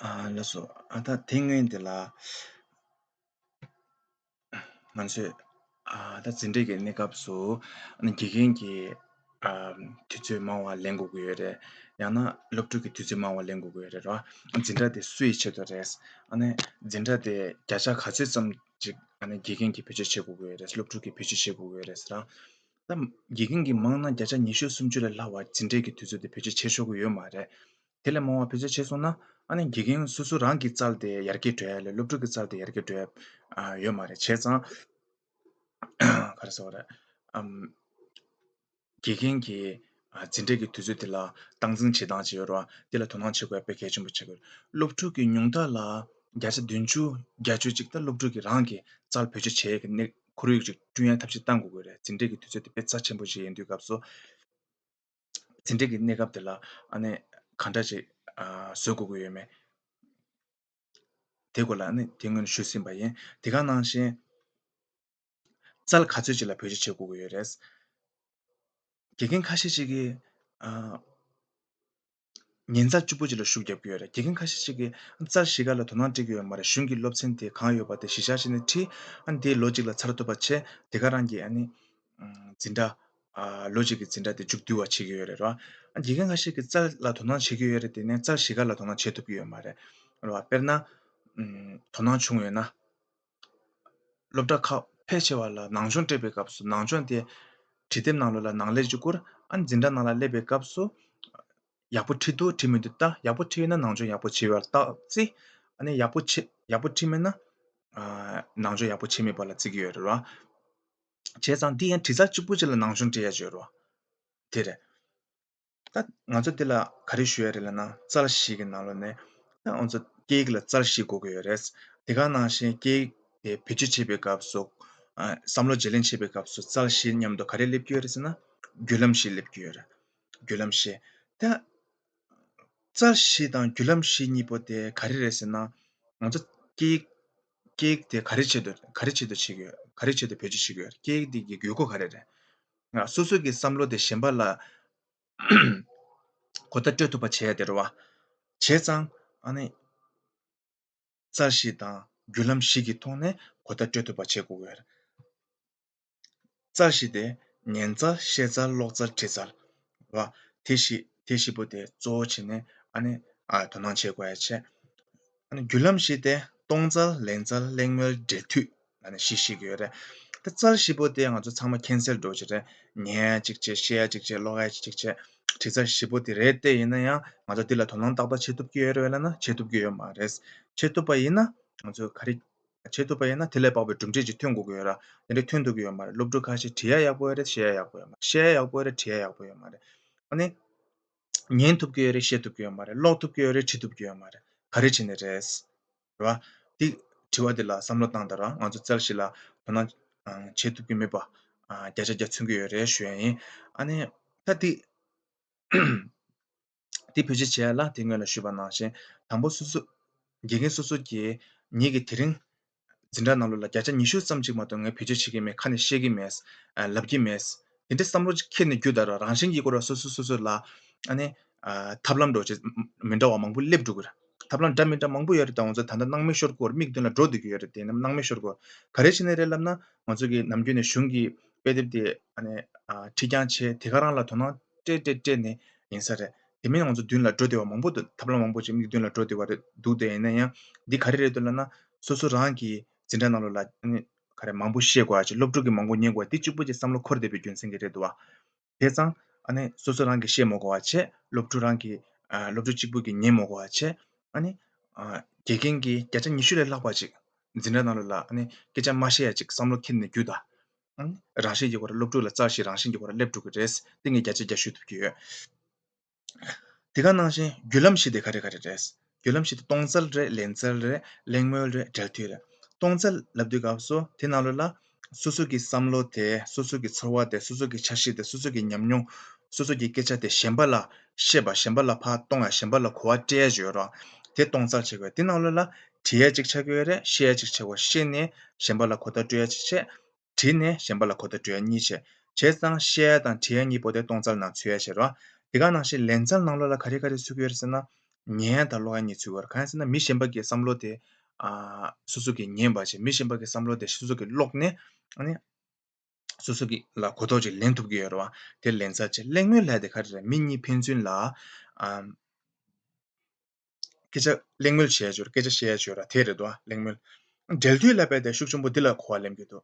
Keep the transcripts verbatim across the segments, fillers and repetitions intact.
ཨ་ལགས་སོ། ཨ་ད་དེ་སྔོན་དེ་ལ་ང་ཚོས་ཨ་ད་འཛིན་གྲྭའི་གི་གནས་སྐབས་སུ་ཨ་ནི་དགེ་རྒན་གྱི་ཨ་དུས་ཚོད་མང་བ་ལེན་དགོས་ཀྱི་ཡོད་རེད། ཡང་ན་སློབ་ཕྲུག་གི་དུས་ཚོད་མང་བ་ལེན་དགོས་ཀྱི་ཡོད་རེད་ར། འཛིན་གྲྭ་དེ་སུ་ཡི་ཆེད་དུ་རེད། ཨ་ནི་འཛིན་གྲྭ་དེ་བརྒྱ་ཆ་ག་ཚོད་ཙམ་ཅིག་ཨ་ནི་དགེ་རྒན་གྱིས་བེད་སྤྱོད་བྱེད་དགོས་ཀྱི་ཡོད་རེད། སློབ་ཕྲུག་གིས་བེད་སྤྱོད་བྱེད་དགོས་ཀྱི་ཡོད་རེད་ཟེར་ར། ད་དགེ་རྒན་གྱིས་མང་ན་བརྒྱ་ཆ་ཉི་ཤུ་སུམ་ཅུ་ལས་ལྷག་པ་འཛིན་གྲྭའི་གི་དུས་ཚོད་དེ་བེད་སྤྱོད་བྱེད་ཆོག་གི་ཡོད་མ་རེད། དེ་ལས་མང་བ་བེད་སྤྱོད་བྱས་སོང་ན་ཨ་ནི་དགེ་རྒན་སོ་སོ་རང་གི་རྩལ་དེ་ཡར་རྒྱས་འགྲོ་ཡ་ལས་སློབ་ཕྲུག་གི་རྩལ་དེ་ཡར་རྒྱས་འགྲོ་ཡ་ཨ་ཡོད་མ་རེད། བྱས་ཙང་ག་རེ་ཟེར་བ་རེད། ཨམ། དགེ་རྒན་གྱིས་ཨ་འཛིན་གྲྭའི་གི་དུས་ཚོད་དེ་ལ་སྟངས་འཛིན་བྱེད་སྟངས་ཅིག་ཡོད་རེད་བ། དེ་ལ་དོ་སྣང་བྱེད་དགོས་ཡ་དཔེ་གལ་ཆེན་པོ་ཆགས་ཀྱི་ཡོད། སློབ་ཕྲུག་གི་ཉུང་མཐའ་ལ་བརྒྱ་ཆ་བདུན་ཅུ་བརྒྱད་ཅུ་ཅིག་ད་སློབ་ཕྲུག་གིས་རང་གི་རྩལ་བེད་སྤྱོད་བྱེད་ཡ་གི་གནས་ཁོར་ཡུག་ཅིག་བསྐྲུན་ཡ་ཐབས་ཤེས་བཏང་དགོས་ཀྱི་རེད། འཛིན་གྲྭའི་གི་དུས་ཚོད་དེ་དཔེ་རྩ་ཆེན་པོ་ཞིག་ཡིན་དུས་སྐབས་སུ། འཛིན་གྲྭའི་གི་གནས་སྐབས་དེ་ལ་ཨ་ནི་གང་འདྲ་ཅིག་ཨ་བཟོ་དགོས་ཀྱི་ཡོད་མེད། དེ་སྐོར་ལ་ཨ་ནི་དེ་སྔོན་ཞུས་ཟིན་པ་ཡིན། དེ་ག་ནང་བཞིན་རྩལ་ག་ཚོད་ཅིག་ལ་བེད་སྤྱོད་བྱེད་དགོས་ཀྱི་ཡོད་རེད། དགེ་རྒན་ཁ་ཤས་ཅིག་གིས་ཨ་ཉིན་རྩ་གཅིག་པོ་ཅིག་ལ་ཤུགས་རྒྱབ་ཀྱི་ཡོད་རེད། དགེ་རྒན་ཁ་ཤས་ཅིག་གིས་རྩལ་གཞིས་ཀ་ལ་དོ་སྣང་སྤྲད་ཀྱི་ཡོད་མ་རེད། གཞུང་གི་སློབ་ཚན་དེ་གང་ཡོད་པ་དེ་གཞི་བཞག་བྱས་ནས་ཁྲིད། ཨ་ནི་དེའི་ལོ་གཅིག་ལ་ཚར་ཐུབ་པ་བྱས། དེ་ག་རང་གིས་ཨ་ནི་ཨམ་འཛིན་གྲྭ་ཨ་ལོ་གཅིག་གི་འཛིན་གྲྭ་དེ་མཇུག་བསྡུ་བ་བྱེད་ཀྱི་ཡོད་རེད་ར། ཨ་དགེ་རྒན་ཁ་ཤས་ཀྱིས་རྩལ་ལ་དོ་སྣང་བྱེད་ཀྱི་ཡོད་རེད། དེ་ནས་རྩལ་གཞིས་ཀ་ལ་དོ་སྣང་བྱེད་ཐུབ་ཀྱི་ཡོད་མ་རེད་ར། དཔེར་ན་ཨམ་དོ་སྣང་བྱུང་ཡོད་ན། སློབ་གྲྭ་ཁག་ཕལ་ཆེ་བ་ལ་ནང་སྦྱོང་སྤྲད་པའི་སྐབས་སུ་ནང་སྦྱོང་དེ་བྲིས་དེབ་ནང་ལོགས་ལ་ནང་ལས་ཅིག་བསྐུར། ཨ་ནི་འཛིན་གྲྭ་ནང་ལ་སླེབས་པའི་སྐབས་སུ་ཡག་པོ་བྲིས་འདུག་བྲིས་མི་འདུག་ལྟ། ཡག་པོ་བྲིས་ཡོད་ན་ནང་སྦྱོང་ཡག་པོ་བྱས་པ་ལ་བརྟག་རྩིས། ཨ་ནི་ཡག་པོ་བྱེད་ཡག་པོ་བྲིས་མེད་ན་ཨ་ནང་སྦྱོང་ཡག་པོ་བྱས་མེད་པ་ལ་བརྩི་གི་ཡོད་རེད་ར། བྱས་ཙང་འདི་ཡང་བྲིས་ཚར་གཅིག་པུ་ཅིག་ལ་ནང་སྦྱོང་སྤྲད་ཡ་ཅིག་ཡོད་རེད་བ། དེ་རེད། ད་ང་ཚོ་འདི་ལ་ག་རེ་ཞུ་ཡ་རེད་ལབ་ན། རྩལ་བཞི་གི་ནང་ལོགས་ནས་ད་ང་ཚོ་སྐད་ཡིག་ལ་རྩལ་བཞི་དགོས་ཀྱི་ཡོད་རེད། དེ་ག་ནང་བཞིན་སྐད་ཡིག་དེ་བེད་སྤྱོད་བྱེད་པའི་སྐབས་སུ་ཨ་བསམ་བློ་བརྗེ་ལེན་བྱེད་པའི་སྐབས་སུ་རྩལ་བཞི་མཉམ་དུ་ག་རེ་སླེབས་ཀྱི་ཡོད་རེད་ཟེར་ན། བརྒྱུད་ལམ་བཞི་སླེབས་ཀྱི་ཡོད་རེད། བརྒྱུད་ལམ་བཞི། ད་རྩལ་བཞི་དང་བརྒྱུད་ལམ་བཞི་གཉིས་པོ་དེ་ག་རེ་རེད་ཟེར་ན། ང་ཚོ་སྐད་ཡིག་སྐད་ཡིག་དེ་ག་རེ་ཆེད་དུ་ག་རེ་ཆེད་དུ་བྱེད་ཀྱི་ཡོད། ག་རེ་ཆེད་དུ་བེད་སྤྱོད་བྱེད་ཀྱི་ཡོད། སྐད་ཡིག་དེ་གི་དགོས་མཁོ་ག་རེ་རེད། ང་སོ་སོ་གི་བསམ་བློ་དེ་གཞན་པ་ལ་གོ་བརྡ་སྤྲོད་ཐུབ་པ་བྱས་ཏེ་རེད་བ། བྱས་ཙང་ཨ་ནི་རྩལ་བཞི་དང་བརྒྱུད་ལམ་བཞི་གི་ཐོག་ནས་གོ་བརྡ་སྤྲོད་ཐུབ་པ་བྱེད་དགོས་ཀྱི་ཡོད་རེད། རྩལ་བཞི་དེ་ཉན་རྩལ། བཤད་རྩལ། ཀློག་རྩལ། བྲིས་རྩལ་རེད་བ། དེ་བཞི་དེ་བཞི་པོ་དེ་གཙོ་བོ་བྱས་ནས་ཨ་ནི་ཨ་དོ་སྣང་བྱེད་དགོས་ཡ་བྱས། ཨ་ནི་བརྒྱུད་ལམ་བཞི་དེ་གཏོང་རྩལ། ལེན་རྩལ། གླེང་མོལ། འབྲེལ་མཐུད་ཨ་ནི་བཞི་བཤད་ཀྱི་ཡོད་རེད། ད་རྩལ་བཞི་པོ་དེ་ང་ཚོ་ཚང་མ་མཁྱེན་གསལ་འདྲ་བོ་ཅིག་རེད། ཉན་ཡ་གཅིག་བྱས། བཤད་ཡ་གཅིག་བྱས། ཀློག་ཡ་གཅིག་བྱས། བྲིས་རྩལ་བཞི་པོ་དེ་རེད། དེ་ཡིན་ན་ཡང་ང་ཚོ་འདི་ལ་དོ་སྣང་ཏག་ཏག་བྱེད་ཐུབ་ཀྱི་ཡོད་རེད་ལབ་ན་བྱེད་ཐུབ་ཀྱི་ཡོད་མ་རེད། བྱེད་ཐུབ་པ་ཡིན་ན་ང་ཚོ་ག་རེ་བྱེད་ཐུབ་པ་ཡིན་ན་དེ་ལས་དཔག་པའི་གྲུབ་འབྲས་ཅིག་ཐོན་དགོས་ཀྱི་ཡོད་ར། དེ་འདྲ་ཐོན་ཐུབ་ཀྱི་ཡོད་མ་རེད། སློབ་ཕྲུག་ཁ་ཤས་བྲིས་ཡ་ཡག་པོ་ཡོད་རེད། བཤད་ཡ་ཡག་པོ་ཡོད་མ་རེད། བཤད་ཡ་ཡག་པོ་ཡོད་རེད། བྲིས་ཡ་ཡག་པོ་ཡོད་མ་རེད། ཨ་ནི། ཉན་ཐུབ་ཀྱི་ཡོད་རེད། བཤད་ཐུབ་ཀྱི་ཡོད་མ་རེད། ཀློག་ཐུབ་ཀྱི་ཡོད་རེད། བྲིས་ཐུབ་ཀྱི་ཡོད་མ་རེད། ག་རེ་བྱས་ནས་རེད། རེད་བ། འདི་དྲི་བ་འདི་ལ་བསམ་བློ་བཏང་དང་ར། ང་ཚོ་རྩལ་བཞི་ལ་དོ་སྣང་བྱེད་ཐུབ་ཀྱི་མེད་པ་བརྒྱ་ཆ་བརྒྱ་མཚོན་གྱི་ཡོད་རེད་ཞུ་ཡ་ཡིན། ཨ་ནི་ད་འདི་འདི་བེད་སྤྱོད་བྱེད་ཡ་ལ་དེ་སྔོན་ལ་ཞུས་པ་ནང་བཞིན་དང་པོ་སོ་སོ་དགེ་རྒན་སོ་སོ་གིས་ངེད་ཀྱི་དེ་རིང་འཛིན་གྲྭ་ནང་ལོགས་ལ་བརྒྱ་ཆ་ཉི་ཤུ་ཙམ་ཅིག་མ་གཏོགས་ངས་བེད་སྤྱོད་བྱེད་ཀྱི་མེད། ཁ་ནས་བཤད་ཀྱི་མེད། ཨ་ལབ་ཀྱི་མེད། དེ་འདྲའི་བསམ་བློ་ཅིག་འཁྱེར་ནས་རྒྱུགས་དང་ར། རང་བཞིན་གྱིས་ཁོ་རང་སོ་སོ་སོ་སོ་ལ་ཨ་ནི་ཨ་ཐབས་ལམ་འདྲ་བོ་ཅིག་མི་འདྲ་བ་མང་པོ་སླེབས་འགྲོ་གི་རེད། ཐབས་ལམ་འདྲ་མི་འདྲ་མང་པོ་ཡོད་རེད། ད་ང་ཚོ་ད་ལྟ་སྣང་མེད་ཤོར་གྱི་ཡོད་རེད། མིག་མདུན་ལ་འགྲོ་བསྡད་ཀྱི་ཡོད་རེད། དེ་ནི་སྣང་མེད་ཤོར་གྱི་ཡོད་རེད། ག་རེ་བྱས་ནས་རེད་ལབ་ན། ང་ཚོ་གི་ནམ་རྒྱུན་ནས་གཞུང་གི་དཔེ་དེབ་དེ་ཨ་ནི་ཨ་ཁྲིད་རྐྱང་བྱས། དེ་ག་རང་ལ་དོ་སྣང་སྤྲད་སྤྲད་སྤྲད་ནས་ཡིན་ས་རེད། དེ་མིན་ང་ཚོ་མདུན་ལ་འགྲོ་བསྡད་པ་མང་པོ་འདུག་ཐབས་ལམ་མང་པོ་ཅིག་མིག་མདུན་ལ་འགྲོ་བསྡད་པ་རེད་འདུག་དེ་ཡིན་ན་ཡང་འདི་ག་རེ་རེད་འདུག་ལབ་ན། སོ་སོ་རང་གི་འཛིན་གྲྭ་ནང་ལོགས་ལ་ཨ་ནི་ག་རེ་མང་པོ་བཤད་དགོས་ཡ་ཅིག་སློབ་ཕྲུག་གིས་མང་པོ་ཉན་དགོས་ཡ་འདི་གཅིག་པུ་ཅིག་བསམ་བློ་འཁོར་བསྡད་པའི་རྒྱུ་མཚན་གྱིས་རེད་འདུག་བ། བྱས་ཙང་ཨ་ནི་སོ་སོ་རང་གིས་བཤད་མ་དགོས་པ་བྱས། སློབ་ཕྲུག་རང་གིས་ཨ་སློབ་ཕྲུག་གཅིག་པུ་གིས་ཉན་མ་དགོས་པ་བྱས། ཨ་ནི་ཨ་དགེ་རྒན་གྱིས་བརྒྱ་ཆ་ཉི་ཤུ་ལས་ལྷག་པ་ཅིག་འཛིན་གྲྭ་ནང་ལོགས་ལ་ཨ་ནི་སྐད་ཆ་མ་བཤད་ཡ་ཅིག་བསམ་བློ་འཁྱེར་ནས་རྒྱུགས་དང་། ཨ་ནི་རང་བཞིན་གྱིས་ཁོ་རང་སློབ་ཕྲུག་ལ་རྩལ་ཞིག་རང་བཞིན་གྱིས་ཁོ་རང་སླེབས་འགྲོ་གི་རེད། དེ་ངས་བརྒྱ་ཆ་བརྒྱ་ཞུ་ཐུབ་ཀྱི་ཡོད། དེ་ག་ནང་བཞིན་བརྒྱུད་ལམ་བཞི་དེ་ག་རེ་ག་རེ་རེད། བརྒྱུད་ལམ་བཞི་དེ་གཏོང་རྩལ་རེད། ལེན་རྩལ་རེད། གླེང་མོལ་རེད། འབྲེལ་མཐུད་རེད། གཏོང་རྩལ་ལབ་དུས་སྐབས་སུ་དེ་ནང་ལོགས་ལ་སོ་སོ་གི་བསམ་བློ་དེ། སོ་སོ་གི་ཚོར་བ་དེ། སོ་སོ་གི་འཆར་གཞི་དེ། སོ་སོ་གི་ཉམས་མྱོང་། སོ་སོ་གི་སྐད་ཆ་དེ་གཞན་པ་ལ་བཤད་པ། གཞན་པ་ལ་ཕར་གཏོང་ཡ། གཞན་པ་ལ་གོ་བ་སྤྲད་ཡ་ཅིག་ཡོད་རེད། དེ་གཏོང་རྩལ་བྱེད་དགོས། དེ་ནང་ལོགས་ལ་བྲིས་ཡ་ཅིག་ཆགས་ཀྱི་ཡོད་རེད། བཤད་ཡ་ཅིག་ཆགས་དགོས། བཤད་ནས་གཞན་པ་ལ་གོ་བརྡ་སྤྲོད་ཡ་ཅིག་བྱས། བྲིས་ནས་གཞན་པ་ལ་གོ་བརྡ་སྤྲོད་ཡ་གཉིས་བྱས། བྱས་ཙང་བཤད་ཡ་དང་བྲིས་ཡ་གཉིས་པོ་དེ་གཏོང་རྩལ་ནང་ཚུད་ཡ་བྱེད་རོགས། དེ་ག་ནང་བཞིན་ལེན་རྩལ་ནང་ལོགས་ལ་ག་རེ་ག་རེ་ཚུད་ཀྱི་ཡོད་རེད་ཟེར་ན། ཉན་ཡ་དང་ཀློག་ཡ་གཉིས་ཚུད་ཡོད་རེད། གང་ཡིན་ཟེར་ན་མི་གཞན་པ་གི་བསམ་བློ་དེ་ཨ་སོ་སོ་གིས་ཉན་པ་བྱས། མི་གཞན་པ་གི་བསམ་བློ་དེ་སོ་སོ་གིས་ཀློག་ནས་ཨ་ནི་སོ་སོ་གི་ལ་གོ་རྟོགས་ཅིག་ལེན་ཐུབ་ཀྱི་ཡོད་རེད་བ། དེ་ལེན་ཚར་བྱས་གླེང་མོལ་ལབ་ཡ་དེ་ག་རེ་རེད། མི་གཉིས་ཕན་ཚུན་ལ་ཨ། སྐད་ཆ་གླེང་མོལ་བྱས་ཡོད་ར། སྐད་ཆ་བཤད་ཡོད་ར། དེ་རེད་དོ། གླེང་མོལ། འབྲེལ་མཐུད་ལབ་པ་དེ་ཤུགས་ཆེན་པོ་འདི་ལ་གོ་བ་ལེན་གྱི་འདུག་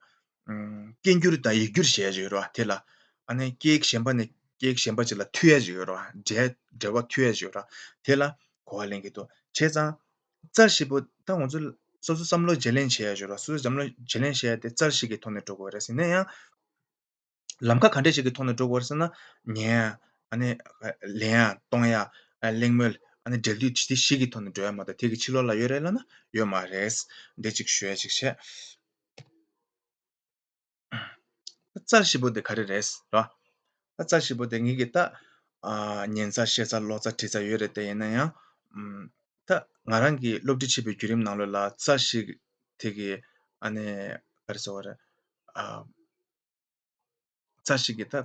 ཨམ། སྐད་འགྱུར་དང་ཡིག་སྒྱུར་བྱས་ཡོད་ར། དེ་ལ་ཨ་ནི་སྐད་ཡིག་གཞན་པ་ནས་སྐད་ཡིག་གཞན་པ་ཅིག་ལ་མཐུད་ཡ་ཅིག་ཡོད་ར། འབྲེལ་འབྲེལ་བ་མཐུད་ཡ་ཅིག་ཡོད་ར། དེ་ལ་གོ་བ་ལེན་གྱི་འདུག་བྱས་ཙང་རྩ་བཞི་པོ་ད་ང་ཚོ་སོ་སོ་བསམ་བློ་བརྗེ་ལེན་བྱས་ཡ་ཅིག་ཡོད་ར། སོ་སོ་བསམ་བློ་བརྗེ་ལེན་བྱས་ཡ་དེ་རྩ་བཞི་གི་ཐོག་ནས་འགྲོ་དགོས་རེད། ཟེར་ན་ཡང་། ལམ་ཁ་ག་འདྲ་ཞིག་གི་ཐོག་ནས་འགྲོ་དགོས་རེད་ཟེར་ན། ཉན་ཡ། ཨ་ནི་ལེན་ཡ། གཏོང་ཡ། གླེང་མོལ། ཨ་ནི་འབྲེལ་མཐུད་དེ་བཞི་གི་ཐོག་ནས་འགྲོ་ཡ་མ་གཏོགས་དེ་གི་ཕྱི་ལོགས་ལ་ཡོད་རེད་ལབ་ན་ཡོད་མ་རེད། འདི་གཅིག་ཞུ་ཡ་གཅིག་བྱས། རྩ་བཞི་པོ་དེ་ག་རེ་རེད་ར། རྩ་བཞི་པོ་དེ་ངེད་ཀྱི་ད་ཉན་ཚར། བཤད་ཚར། ཀློག་ཚར། བྲིས་ཚར་ཡོད་རེད་དེ། ཡིན་ན་ཡང་ད་ང་རང་གི་སློབ་ཁྲིད་བྱེད་པའི་བརྒྱུད་རིམ་ནང་ལོགས་ལ་རྩ་བཞི་དེ་གི་ཨ་ནི་ག་རེ་ཟེར་བ་རེད། རྩ་ཞིག་གིས་ད་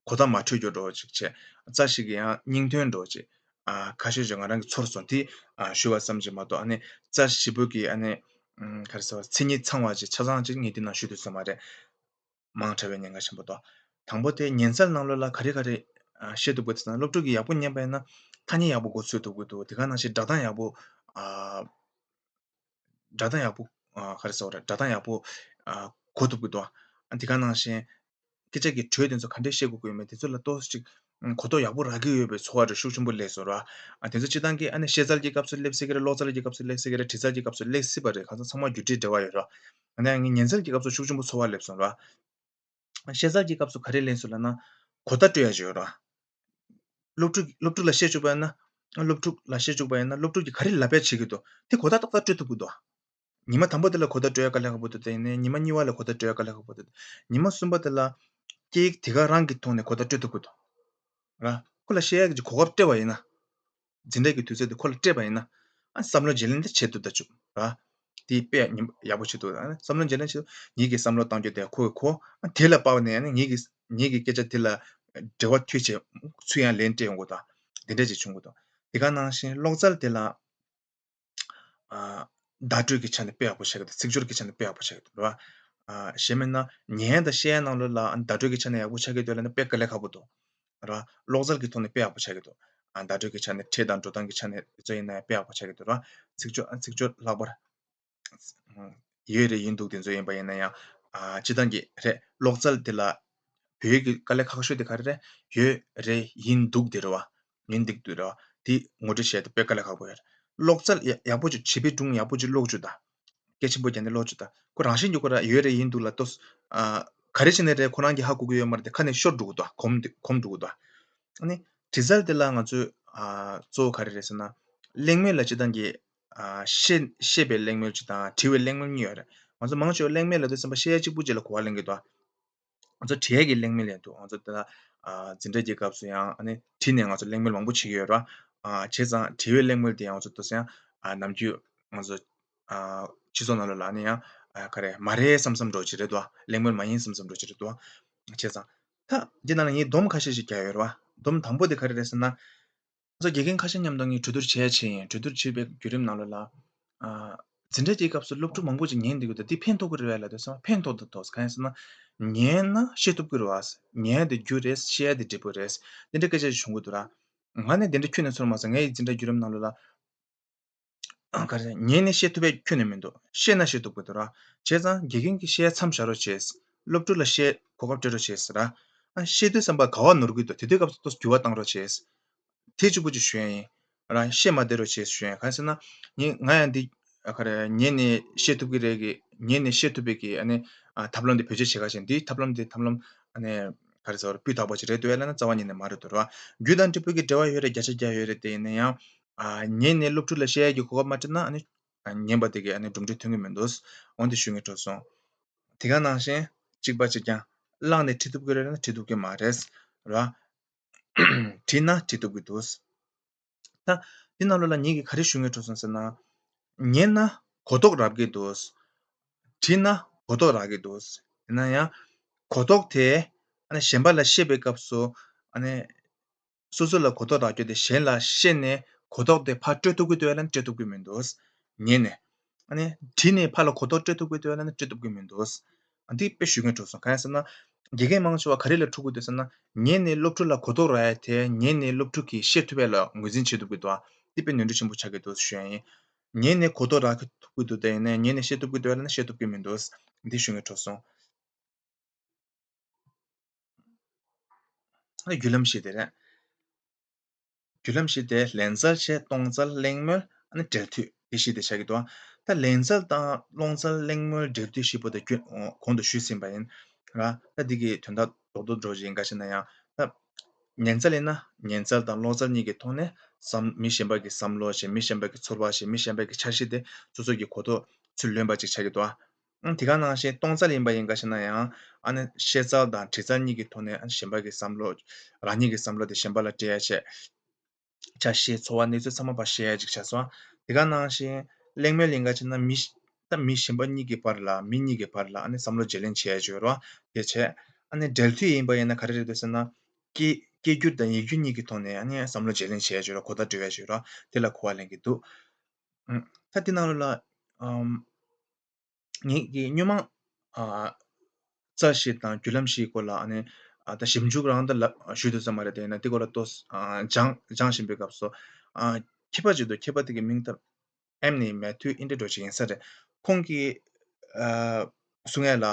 གོ་བརྡ་མ་འཕྲོད་རྒྱུ་འདྲ་བོ་ཅིག་བྱས། རྩ་ཞིག་གིས་ཡང་སྙིང་དོན་འདྲ་བོ་ཅིག་ཨ་ཁ་ཤས་ཅིག་ང་རང་གིས་ཚོར་སོང་། དེ་ཨ་ཞུ་བ་ཙམ་ཅིག་མ་གཏོགས། ཨ་ནི་རྩ་བཞི་པོ་གི་ཨ་ནི་ཨམ་ག་རེ་ཟེར་བ། མཚན་ཉིད་ཚང་བ་ཅིག་ཆ་ཚང་ཅིག་ངས་འདི་ནང་ཞུ་ཐུབ་ས་མ་རེད། མང་དྲགས་པའི་ཉེན་ཁ་ཆེན་པོ་འདུག་དང་པོ་དེ་ཉན་ཚར་ནང་ལོགས་ལ་ག་རེ་ག་རེ་ཨ་བཤད་ཐུབ་དགོས་ཟེར་ན། སློབ་ཕྲུག་གིས་ཡག་པོ་ཉན་པ་ཡིན་ན་ཐ་སྙད་ཡག་པོ་མགོ་ཚོས་ཐུབ་ཀྱི་འདུག་དེ་ག་ནང་བཞིན་སྒྲ་གདངས་ཡག་པོ་ཨ། སྒྲ་གདངས་ཡག་པོ་ཨ་ག་རེ་ཟེར་བ་རེད། སྒྲ་གདངས་ཡག་པོ་ཨ་གོ་ཐུབ་ཀྱི་འདུག་ཨ་དེ་ག་ནང་བཞིན་སྐད་ཆ་གི་འགྲོས་དེ་ཚོ་ག་འདྲས་བཤད་དགོས་ཀྱི་ཡོད་མེད་དེ་ཚོ་ལ་ཏོག་ཙམ་ཅིག་ཨ་གོ་རྟོགས་ཡག་པོ་རག་གི་ཡོད་པའི་ཚོར་བ་རེ་ཤུགས་ཆེན་པོ་སླེབས་སོང་ར། ཨ་དེ་ཚོ་སྤྱིར་བཏང་གི་ཨ་ནི་བཤད་ཚར་གྱི་སྐབས་སུ་སླེབས་སྲིད་ཀྱི་རེད། ཀློག་ཚར་གྱི་སྐབས་སུ་སླེབས་སྲིད་ཀྱི་རེད། བྲིས་ཚར་གྱི་སྐབས་སུ་སླེབས་སྲིད་པ་རེད། གང་ཚང་ཚང་མ་རྒྱུ་འབྲས་འབྲེལ་བ་ཡོད་ར། ཨ་ནི་ངས་ཉན་ཚར་གྱི་སྐབས་སུ་ཤུགས་ཆེན་པོ་ཚོར་བ་སླེབས་སོང་ར། བཤད་ཚར་གྱི་སྐབས་སུ་ག་རེ་ལེན་སོང་ལབ་ན། གོ་བརྡ་སྤྲོད་ཡ་ཅིག་ཡོད་ར། སློབ་ཕྲུག་སློབ་ཕྲུག་ལ་བཤད་བཅུག་པ་ཡིན་ན། སློབ་ཕྲུག་ལ་བཤད་བཅུག་པ་ཡིན་ན་སློབ་ཕྲུག་གིས་ག་རེ་ལབ་པ་བྱེད་ཀྱི་འདུག་དེ་གོ་བརྡ་ཏག་ཏག་སྤྲོད་ཐུབ་ཀྱི་འདུག་ཉི་མ་དང་པོ་དེ་ལ་གོ་བརྡ་སྤྲོད་ཡ་དཀའ་ལས་ཁག་པོ་འདུག་དེ་ཡིན་ནའི་ཉི་མ་གཉིས་པ་ལ་གོ་བརྡ་སྤྲོད་ཡ་དཀའ་ལས་ཁག་པོ་འདུག་ཉི་མ་གསུམ་པ་དེ་ལ་སྐད་ཡིག་དེ་ག་རང་གི་ཐོག་ནས་གོ་བརྡ་སྤྲོད་ཐུབ་ཀྱི་འདུག་ར། ཁོ་ལ་བཤད་ཡ་གི་གོ་སྐབས་སྤྲད་པ་ཡིན་ན། འཛིན་གྲྭ་གི་དུས་ཚོད་དེ་ཁོ་ལ་སྤྲད་པ་ཡིན་ན། ཨ་བསམ་བློ་བརྗེ་ལེན་དེ་བྱེད་ཐུབ་ད་བཅུག་ར། དེ་དཔེ་ཉིན་ཡག་པོ་བྱེད་ཐུབ། ཨ་བསམ་བློ་བརྗེ་ལེན་བྱེད་ཐུབ། ངེད་ཀྱི་བསམ་བློ་གཏང་རྒྱུ་དེ་ཁོ་གི་གོ། ཨ་དེ་ལ་དཔག་ནས་ཨ་ནི་ངེད་ཀྱི་ངེད་ཀྱི་སྐད་ཆ་དེ་ལ་འབྲེལ་བ་མཐུད་བྱས་ཚུར་ཡང་ལན་སྤྲད་ཡོང་གི་འདུག་དེ་འདྲ་ཅིག་བྱུང་གི་འདུག་དེ་ག་ནང་བཞིན་ཀློག་རྩལ་དེ་ལ། ཨ་བརྡ་སྤྲོད་ཀྱི་ཆ་ནས་དཔེ་ཡག་པོ་ཆགས་ཀྱི་འདུག་ཚིག་སྦྱོར་གྱི་ཆ་ནས་དཔེ་ཡག་པོ་ཆགས་ཀྱི་འདུག་ར། ཨ་གཞན་མིན་ན་ཉན་ཡ་དང་བཤད་ཡ་ནང་ལོགས་ལ་ཨ་བརྡ་སྤྲོད་ཀྱི་ཆ་ནས་ཡག་པོ་ཆགས་ཀྱི་འདུག་ལབ་ན་དཔེ་དཀའ་ལས་ཁག་པོ་འདུག་ར། ཀློག་རྩལ་གྱི་ཐོག་ནས་དཔེ་ཡག་པོ་ཆགས་ཀྱི་འདུག་ཨ་བརྡ་སྤྲོད་ཀྱི་ཆ་ནས་ཕྲད་དང་འགྲོ་སྟངས་ཀྱི་ཆ་ནས་དེ་ཚོ་ཡིན་ན་ཡང་དཔེ་ཡག་པོ་ཆགས་ཀྱི་འདུག་ར། ཚིག་སྦྱོར་ཨ་ཚིག་སྦྱོར་ལྷག་པར། ཡོད་རེད་ཡིན་འདུག་དེ་ཚོ་ཡིན་པ་ཡིན་ན་ཡང་། ཨ་སྤྱིར་བཏང་གི་རེད། ཀློག་རྩལ་དེ་ལ་བོད་ཡིག་གི་དཀའ་ལས་ཁག་ཤོས་དེ་ག་རེ་རེད། ཡོད་རེད་ཡིན་འདུག་དེ་རེད་བ། ཡིན་འདུག་དེ་རེད་བ། དེ་ངོ་སྤྲོད་བྱས་ཏེ་དཔེ་དཀའ་ལས་ཁག་པོ་ཡོད་རེད། ཀློག་རྩལ་ཡག་ཡག་པོ་ཅིག་བྱིས་པའི་སྒྲུང་ཡག་པོ་ཅིག་ཀློག་བཅུག་དང་། གལ་ཆེན་པོ་བརྒྱབ་ནས་ཀློག་བཅུག་དང་། ཁོ་རང་བཞིན་གྱིས་ཁོ་རང་ཡོད་རེད་ཡིན་འདུག་ལ་ལྟོས། ཨ་ག་རེ་བྱས་ནས་རེད། ཁོ་རང་གིས་ཧ་གོ་གི་ཡོད་མ་རེད་དེ། ཁ་ནས་ཤོར་འགྲོ་གི་འདུག་གོམས་གོམས་འགྲོ་གི་འདུག་ཨ་ནི་བྲིས་རྩལ་དེ་ལ་ང་ཚོས་ཨ་གཙོ་བོ་ག་རེ་རེད་ཟེར་ན། གླེང་མོལ་ལ་སྤྱིར་བཏང་གི་ཨ་བཤད་བཤད་པའི་གླེང་མོལ་གཅིག་དང་དྲི་བའི་གླེང་མོལ་གཉིས་ཡོད་རེད། ང་ཚོ་མང་ཆེ་བ་གླེང་མོལ་ལབ་དུས་ཙམ་པ་བཤད་ཡ་གཅིག་པུ་གཅིག་ལ་གོ་བ་ལེན་གྱི་འདུག་ང་ཚོ་དྲི་ཡ་གི་གླེང་མོལ་ཡང་འདུག་ང་ཚོ་ད་ཨ་འཛིན་གྲྭ་གི་སྐབས་སུ་ཡང་ཨ་ནི་དྲིས་ནས་ང་ཚོ་གླེང་མོལ་མང་པོ་བྱེད་ཀྱི་ཡོད་རེད། ཨ་བྱས་ཙང་དྲི་བའི་གླེང་མོལ་དེ་ཡང་ང་ཚོ་ད་དུང་ཡང་ཨ་ནམ་རྒྱུན་ང་ཚོ་ཨ་སྤྱི་ཚོགས་ནང་ལོགས་ལ་ཨ་ནི་ཡང་ཨ་ག་རེ་མ་རེད་བསམ་བསམ་འདྲ་བོ་ཅིག་རེད་འདུག་ཨ་གླེང་མོལ་མ་ཡིན་བསམ་བསམ་འདྲ་བོ་ཅིག་རེད་འདུག་ཨ་བྱས་ཙང་ད་འདི་ནང་ལ་ངས་སྡོམ་ཁ་ཤས་ཤིག་བརྒྱབ་ཡོད་རེད་བ། སྡོམ་དང་པོ་དེ་ག་རེ་རེད་ཟེར་ན། ང་ཚོ་དགེ་རྒན་ཁ་ཤས་མཉམ་དུ་ངས་གྲོས་བསྡུར་བྱས་བྱས་ཡིན། གྲོས་བསྡུར་བྱས་པའི་བརྒྱུད་རིམ་ནང་ལོགས་ལ། ཨ་འཛིན་གྲྭ་དེའི་སྐབས་སུ་སློབ་ཕྲུག་མང་པོ་ཅིག་ཉན་བསྡད་ཀྱི་འདུག་དེ་ཕན་ཐོགས་ཀྱི་རེད་པས་ལབ་དུས་ཙམ་པ་ཕན་ཐོགས་ད་ཐོགས། གང་ཡིན་ཟེར་ན། ཉན་ན་བཤད་ཐུབ་ཀྱི་རེད་པ། ཉན་ཡ་དེ་རྒྱུ་རེད། བཤད་ཡ་དེ་འབྲས་བུ་རེད། དེ་འདྲའི་སྐད་ཆ་ཞིག་བྱུང་གི་འདུག་ར། ང་ནི་དེ་འདྲ་ཁྱོན་ནས་ཚོར་མ་སོང་། ངའི་འཛིན་གྲྭ་བརྒྱུད་རིམ་ནང་ལོགས་ལ། ཨ་ག་རེ་ཉན་ནས་བཤད་ཐུབ་པའི་ཁྱོན་ནས་མི་འདུག་བཤད་ན་བཤད་ཐུབ་ཀྱི་འདུག་ར། བྱས་ཙང་དགེ་རྒན་གྱིས་བཤད་མཚམས་བཞག་རོགས་བྱས། སློབ་ཕྲུག་ལ་བཤད་གོ་སྐབས་སྤྲད་རོགས་བྱས་ཟེར་ར། ཨ་བཤད་དུས་ཙམ་པ་ག་བ་ནོར་གྱི་འདུག་དེ་དུས་སྐབས་སུ་ཏོག་ཙམ་འགྱུར་བ་བཏང་རོགས་བྱས། དེ་གཅིག་པུ་ཅིག་ཞུ་ཡ་ཡིན། ར་བཤད་མ་བསྡད་རོགས་བྱས་ཞུ་ཡ་ཡིན། གང་ཟེར་ན། ངས་ང་ཡང་འདི་ཨ་ག་རེ་ཉན་ནས་བཤད་ཐུབ་ཀྱི་རེད་གི། ཉན་ནས་བཤད་ཐུབ་པའི་གི་ཨ་ནི་ཨ་ཐབས་ལམ་འདི་བེད་སྤྱོད་བྱེད་ག་ཞེས། འདིའི་ཐབས་ལམ་འདི་ཐབས་ལམ་ཨ་ནི་ག་རེ་ཟེར་བ་རེད། སྤུས་དག་པ་ཅིག་རེད་འདུག་ཡ་ལབ་ན་རྩ་བ་ཉིད་ནས་མ་རེད་འདུག་ར། རྒྱུ་དང་འབྲས་བུ་གི་འབྲེལ་བ་ཡོད་རེད། བརྒྱ་ཆ་བརྒྱ་ཡོད་རེད། དེ་ཡིན་ན་ཡང་། ཨ་ཉན་ནས་སློབ་ཕྲུག་ལ་བཤད་ཡ་གི་གོ་སྐབས་མ་སྤྲད་ན་ཨ་ནི། ཨ་ཉན་པ་དེ་གས་ཨ་ནི་གྲུབ་འབྲས་ཐོན་གི་མི་འདུག་འོན་ཏེ་ཞུ་ངེས་འགྲོ་སོང་། དེ་ག་ནང་བཞིན་གཅིག་པ་གཅིག་རྐྱང་། བླངས་ནས་ཁྲིད་ཐུབ་ཀྱི་རེད་ན་ཁྲིད་ཐུབ་ཀྱི་མ་རེད། ར། ཁྲིད་ན་ཁྲིད་ཐུབ་ཀྱི་འདུག་ད་འདི་ནང་ལོགས་ལ་ངེད་ཀྱིས་ག་རེ་ཞུ་ངེས་འགྲོ་སོང་ཟེར་ན། ཉན་ན་གོ་རྟོགས་རག་གི་འདུག་ཁྲིད་ན་གོ་རྟོགས་རག་གི་འདུག་ཡིན་ན་ཡང་། གོ་རྟོགས་དེ་ཨ་ནི་གཞན་པ་ལ་བཤད་པའི་སྐབས་སུ་ཨ་ནི། སོ་སོ་ལ་གོ་རྟོགས་རག་རྒྱུ་དེ་གཞན་ལ་བཤད་ནས་ གོ་རྟོགས་དེ་ཕར་སྤྲོད་ཐུབ་ཀྱི་འདུག་ལབ་ན་སྤྲོད་ཐུབ་ཀྱི་མི་འདུག་ཉན་ནས། ཨ་ནི་བྲིས་ནས་ཕར་ལ་གོ་རྟོགས་སྤྲོད་ཐུབ་ཀྱི་འདུག་ལབ་ན་སྤྲོད་ཐུབ་ཀྱི་མི་འདུག་འདི་དཔེ་ཞུ་གིན་འགྲོ་སོང་། གང་ཡིན་ཟེར་ན། དགེ་རྒན་མང་ཆེ་བ་ག་རེ་ལ་ཐུག་གི་འདུག་ཟེར་ན། ཉན་ནས་སློབ་ཕྲུག་ལ་གོ་རྟོགས་རག་ཡ་དེ་ཉན་ནས་སློབ་ཕྲུག་གིས་ཤེས་ཐུབ་ཡ་ལ་ངོས་འཛིན་བྱེད་ཐུབ་ཀྱི་འདུག་འདི་དཔེ་ནོར་འཁྲུལ་ཆེན་པོ་ཆགས་ཀྱི་འདུག་ཞུ་ཡ་ཡིན། ཉན་ནས་གོ་རྟོགས་རག་ཐུབ་ཀྱི་འདུག་དེ་ཡིན་ནའི་ཉན་ནས་ཤེས་ཐུབ་ཀྱི་འདུག་ལབ་ན་ཤེས་ཐུབ་ཀྱི་མི་འདུག་འདི་ཞུ་གིན་འགྲོ་སོང་། ཨ་ནི་བརྒྱུད་ལམ་བཞི་དེ་རེད། བརྒྱུད་ལམ་བཞི་དེ་ལན་ཚར་བྱས་སྟོང་ཚར་གླེང་མོལ་ཨ་ནི་འབྲེལ་མཐུད་དེ་བཞི་དེ་ཆགས་ཀྱི་འདུག་ད་ལན་ཚར་དང་སྟོང་ཚར་གླེང་མོལ་འབྲེལ་མཐུད་བཞི་པོ་དེ་རྒྱུན་གོང་དུ་ཞུས་ཟིན་པ་ཡིན་ར། ད་འདི་གི་དོན་དག་རྡོག་རྡོག་འགྲོ་བཞིན་ག་ཞིག་ན་ཡང་། ད་ཉན་ཚར་ཡིན་ན་ཉན་ཚར་དང་ཀློག་ཚར་གཉིས་ཀྱི་ཐོག་ནས་བསམ་མི་གཞན་པ་གི་བསམ་བློ་བྱས་མི་གཞན་པ་གི་ཚོར་བ་བྱས་མི་གཞན་པ་གི་འཆར་གཞི་དེ་སོ་སོ་གི་གོ་རྟོགས་ཚུར་ལོན་པ་ཅིག་ཆགས་ཀྱི་འདུག་ཨ། དེ་ག་ནང་བཞིན་སྟོང་ཚར་ཡིན་པ་ཡིན་ག་ཞིག་ན་ཡང་ཨ་ནི་བཤད་ཚར་དང་བྲིས་ཚར་གཉིས་ཀྱི་ཐོག་ནས་ཨ་ནི་གཞན་པ་གི་བསམ་བློ། རང་ཉིད་ཀྱི་བསམ་བློ་དེ་གཞན་པ་ལ་སྤྲད་ཡ་བྱས། འཆར་གཞི་ཚོར་བ་གནས་ཚུལ་ཚང་མ་ཕར་བཤད་ཡ་ཅིག་ཆགས་སོང་། དེ་ག་ནང་བཞིན་གླེང་མོལ་ཡིན་ག་ཞིག་ན་མི་ད་མི་གཞན་པ་གཉིས་ཀྱི་བར་ལ་མི་གཉིས་ཀྱི་བར་ལ་ཨ་ནི་བསམ་བློ་བརྗེ་ལེན་བྱེད་ཡ་ཅིག་ཡོད་རེད་བ། དེ་བྱས་ཨ་ནི་འབྲེལ་མཐུད་ཡིན་པ་ཡིན་ན་ག་རེ་རེད་འདུག་ཟེར་ན། སྐད་སྐད་སྒྱུར་དང་ཡིག་སྒྱུར་གཉིས་ཀྱི་ཐོག་ནས་ཨ་ནི་བསམ་བློ་བརྗེ་ལེན་བྱེད་ཡ་ཅིག་ཡོད་རེད། གོ་བརྡ་སྤྲོད་ཡ་ཅིག་ཡོད་རེད་བ། དེ་ལ་གོ་བ་ལེན་གྱི་འདུག་ཨ། ད་དེ་ནང་ལོགས་ལ་ཨམ། ངེད་ཀྱིས་སྔོན་མ་ཨ། རྩ་བཞི་དང་བརྒྱུད་ལམ་བཞིའི་སྐོར་ལ་ཨ་ནི་ཨ། ད་ཞིབ་འཇུག་རང་ད་ལབ་ཞུས་འདུག་ས་མ་རེད། དེ་ཡིན་ན་དེ་སྐོར་ལ་ཏོག་ཙམ་ཨ། སྦྱང་སྦྱང་བཞིན་པའི་སྐབས་སུ་ཨ། མཁས་པ་ཅིག་འདུག་མཁས་པ་དེ་གི་མིང་ད་ཨེམ་ནི་མེ་ཐུ་ཨིན་དྲ་འདྲ་ཅིག་ཡིན་ས་རེད། ཁོང་གིས་ཨ། གསུང་ཡ་ལ།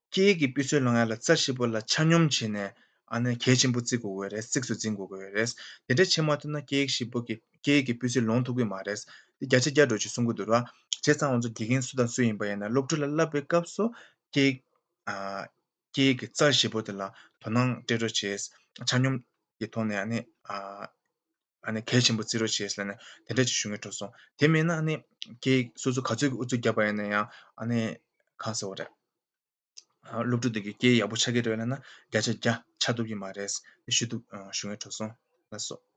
སྐད་ཡིག་གི་སྤུས་ཚད་ལོན་ཡ་ལ་རྩ་བཞི་པོ་ལ་ཆ་སྙོམས་བྱས་ནས་ཨ་ནི་གལ་ཆེན་པོ་བརྩི་དགོས་ཀྱི་རེད། གཙིགས་སུ་འཛིན་དགོས་ཀྱི་རེད། དེ་འདྲ་བྱེད་མ་ཐུབ་ན་སྐད་ཡིག་བཞི་པོ་གི་སྐད་ཡིག་གི་སྤུས་ཚད་ལོན་ཐུབ་ཀྱི་མ་རེད། དེ་བརྒྱ་ཆ་བརྒྱ་འགྲོ་ཅིག་གསུང་གི་འདུག་ར། བྱས་ཙང་ང་ཚོ་དགེ་རྒན་སུ་དང་སུ་ཡིན་པ་ཡིན་ན་སློབ་ཕྲུག་ལ་བསླབ་པའི་སྐབས་སུ་སྐད་ཡིག་ཨ། སྐད་ཡིག་གི་རྩ་བཞི་པོ་དེ་ལ་དོ་སྣང་སྤྲད་རོགས་བྱས། ཆ་སྙོམས་ཀྱི་ཐོག་ནས་ཨ་ནི་ཨ། ཨ་ནི་གལ་ཆེན་པོ་བརྩི་རོགས་བྱས་ཟེར་ནས་དེ་འདྲ་ཅིག་ཞུ་སྙིང་འདོད་སོང་། དེ་མིན་ན་ཨ་ནི་སྐད་ཡིག་སོ་སོ་ག་ཚོད་ཀྱི་ཨུ་ཚུགས་བརྒྱབ་པ་ཡིན་ན་ཡང་ཨ་ནི་གང་ཟེར་བ་རེད། ཨ། སློབ་ཕྲུག་དེ་གི་སྐད་ཡིག་ཡག་པོ་ཆགས་ཀྱི་རེད་ལབ་ན་བརྒྱ་ཆ་བརྒྱ་ཆགས་ཐུབ་ཀྱི་མ་རེད། དེ་ཞུ་ཐུབ་ཨ། ཞུ་སྙིང་འདོད་སོང་། ལགས་སོ།